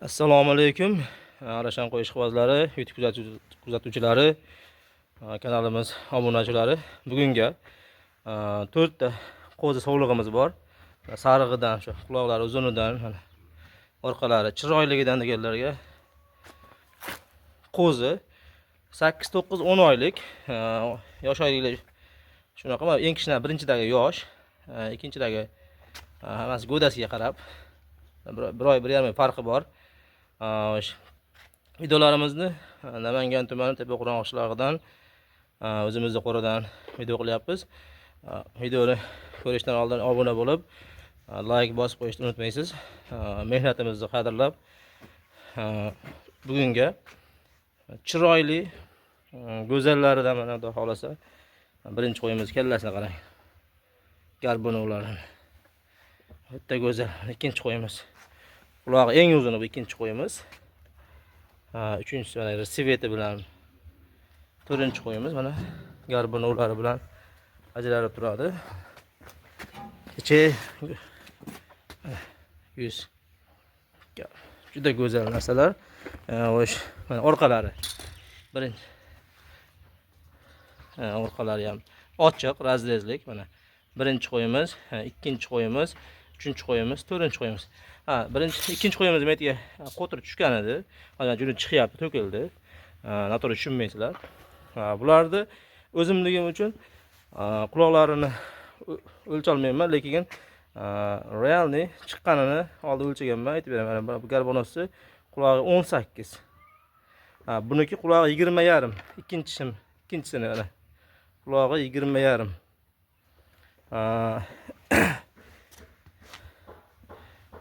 Assalomu alaykum. Arashan qo'y ishqibozlari, YouTube kuzatuvchilari, kanalimiz obunachilari. Bugunga to'rtta qo'zi sovlig'imiz bor. Sarig'idan, shu quloqlari uzunidan, mana orqalari chiroyligidan deganlarga qo'zi 8, 9, 10 oylik, yosh oyliklar shunaqa. Mana eng kichkina birinchidagi yosh, ikkinchidagi hammasi go'dasiga qarab bir oy, 1,5 oy farqi bor. Videolarimizni Namangan tumani Tepaquron qishlog'idan, o'zimizni qo'radan video qilyapmiz. Videoni ko'rishdan oldin obuna bo'lib, layk bosib qo'yishni unutmaysiz. Mehnatimizni qadrlab, bugunga chiroyli, go'zallaridan mana xudo xohlasa birinchi qo'yimiz kallasini qarang. Горбуновlarini. Bitta go'zal. Ikkinchi qo'yimiz. Qulog'i eng uzuni bu ikkinchi qo'yimiz. Uchinchisi mana цвет i bilan to'rtinchi qo'yimiz mana горбунов lari bilan ajralib turadi. Kecha yuz juda go'zal narsalar. Xo'sh, mana orqalari. Birinchi orqalari ham ochiq, разрез lik mana. Birinchi qo'yimiz, ikkinchi qo'yimiz, uchinchi qo'yimiz, to'rtinchi qo'yimiz. Ha, birinchi, ikkinchi qo'yimiz metiga qo'tir tushgan edi. Hozir juni chiqyapti, to'kildi. Noto'g'ri tushunmaysizlar. Ha, bularni o'zimligim uchun quloqlarini o'lcholmayman, lekin реальный chiqqanini oldin o'lchaganman, aytib beraman. Mana bu горбонос i qulog'i 18. Ha, buniki qulog'i 20,5. Ikkinchisi, ikkinchisini mana. Qulog'i 20,5. Ha,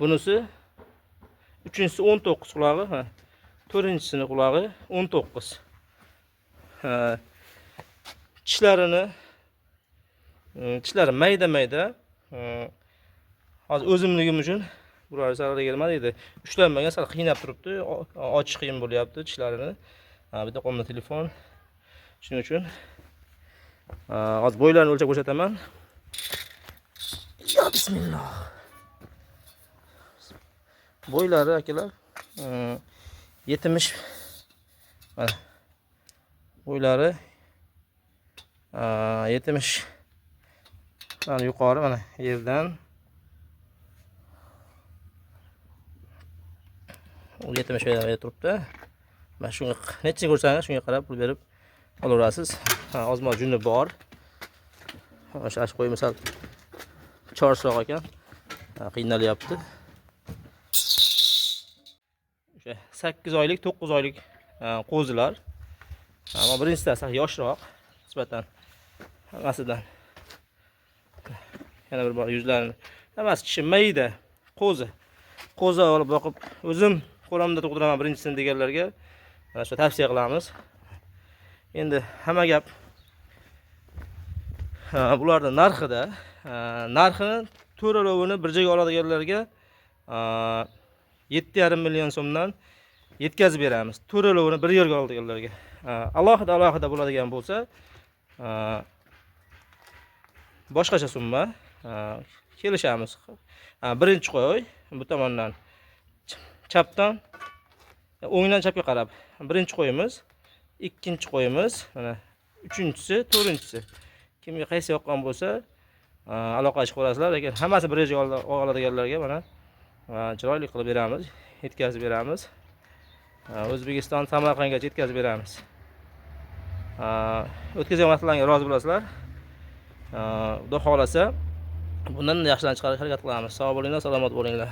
bunisi uchinchisi 19 qulog'i, ha. To'rtinchisini qulog'i 19. Ha, tishlarini tishlari mayda mayda. Hozir o'zimligim uchun bular sal nima deydi, ushlanmagan, sal qiynab turibdi, ochish qiyin bo'lyapti tishlarini. Ha, bitta qo'limda telefon. Shuning uchun hozir bo'ylarini o'lchab ko'rsataman. Ya bismillah. Bo'ylari akalar, 70 mana bo'ylari 70 mana yuqori mana yerdan u 70 berib turibdi. Mana shunga necha ko'rsangiz shunga qarab pul berib olaverasiz. Ha, ozmoq juni bor. O'sha ash qo'yim sal chorsroq ekan. Ha, qiynalyapti. O'sha 8 oylik, 9 oylik qo'zilar. Ammo birinchisi sal yoshroq nisbatan hammasidan. Yana bir bor yuzlarini hammasi tishi mayda qo'zi. Qo'zi olib boqib o'zim qo'limda tug'diraman birinchisini deganlarga mana shu tavsiya qilamiz. Endi hamma gap bularni narxida, narxini to'ralovini bir joyga oladiganlarga 7,5 million so'mdan yetkazib beramiz. To'ralovini bir yerga oladiganlarga. Alohida alohida bo'ladigan bo'lsa, boshqacha summa, kelishamiz. Birinchi qo'y bu tomondan chapdan o'ngdan chapga qarab birinchi qo'yimiz, ikkinchi qo'yimiz, mana uchinchisi, to'rtinchisi. Kimga qaysi yoqqan bo'lsa, aloqa chiqarasizlar, lekin hammasi bir yerga oladiganlarga mana chiroyli qilib beramiz, yetkazib beramiz. O'zbekiston Samarqandgacha yetkazib beramiz. O'tkazgan vaqtlaringga rozi bo'lasizlar. Xudo xohlasa bundan yaxshilarni chiqarishga harakat qilamiz. Sog' bo'linglar, salomat bo'linglar.